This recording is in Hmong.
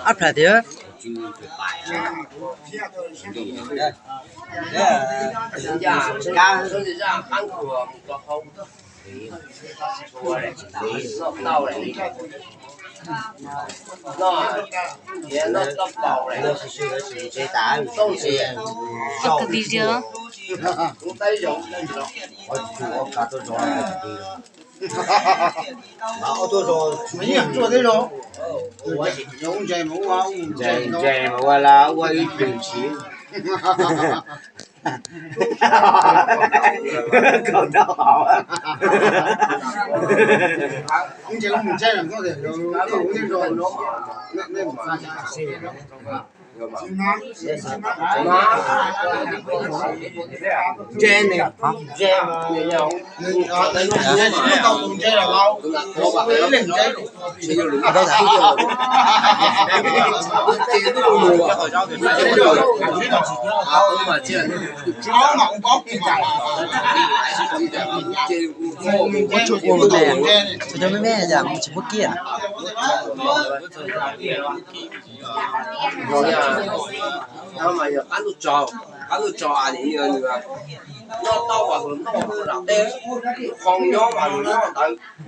Ap Phaj tias, Video. Ntses mas ua la ua ib tug ntsis. Kaum tau hauv. Ua tsuj ua me, ua tsuj ua me yam tsis muaj kiag. Qab lug tso, qab lug tso a, nws noj tau mas lug noj lam teb, qhov nyob mas lug noj ntawd.